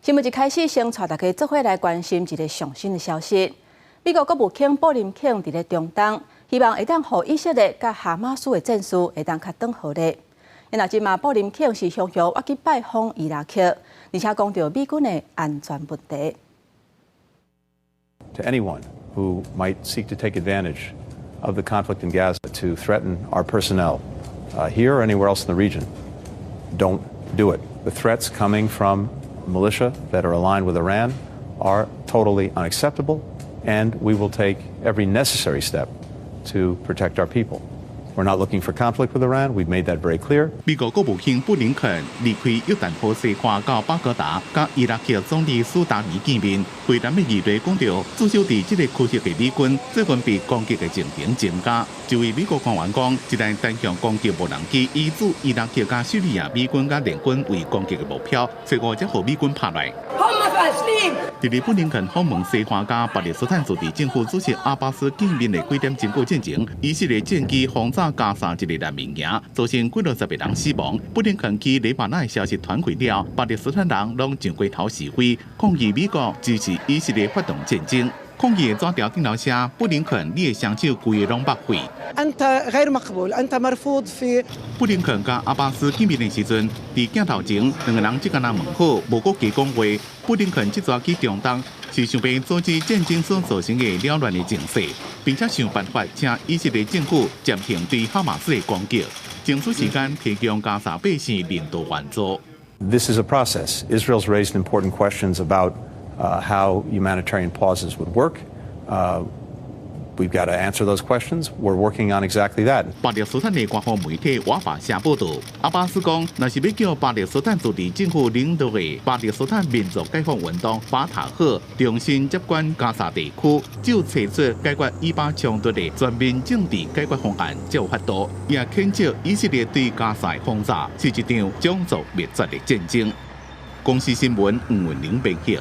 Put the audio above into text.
新聞一開始，先帶大家做伙來關心一个上新的消息。美國國務卿布林肯佇咧中東，希望會當予以色列佮哈馬斯的戰事會當較轉和咧。因為這馬布林肯是雄雄去拜訪伊拉克，而且講著美軍的安全問題。 To anyone who might seek to take advantage of the conflict in Gaza to threaten our personnel here or anywhere else in the region, don't do it. The threats coming from militia that are aligned with Iran are totally unacceptable, and we will take every necessary step to protect our people. We're not looking for conflict with Iran. We've made that very clear. 美國國務卿布林肯離開約旦河西岸到巴格達，佮伊拉克總理蘇達尼見面。會談的議題講著，駐守佇這个區域的美軍最近被攻擊的情形增加。一位美國官員講，一旦單向攻擊無人機，以駐伊拉克佮敘利亞美軍佮聯軍為攻擊的目標，最後才予美軍拍落。佇咧布林肯訪問西岸佮巴勒斯坦自治政府主席阿巴斯見面的幾點鐘過進前，以色列戰機轟炸加沙一个難民營，造成幾落十个人死亡。布林肯去黎巴嫩的消息傳開了，巴勒斯坦人攏上街頭示威，抗議美國支持以色列發動戰爭。抗議的紙條頂頭寫布林肯，你的雙手規个攏百廢。 أنت غير مقبول أنت مرفوض في 布林肯佮阿巴斯見面的時陣，佇鏡頭前兩个人只干焦問好，無閣加講話。布林肯這逝去中東是想欲阻止戰爭所造成的擾亂的情勢，並且想辦法請以色列政府暫停對哈馬斯的攻擊，爭取時間提供加沙百姓人道援助。 This is a process. Israel's raised important questions about how humanitarian pauses would work. We've got to answer those questions. We're working on exactly that. 巴勒斯坦的官方媒體瓦法社報導，阿巴斯講，若是欲叫巴勒斯坦自治政府領導的巴勒斯坦民族解放運動法塔赫重新接管加沙地區，只有提出解決以巴衝突的全面政治解決方案才有法度。也譴責以色列對加沙的轟炸是一場種族滅絕的戰爭。公視新聞吳文玲編譯。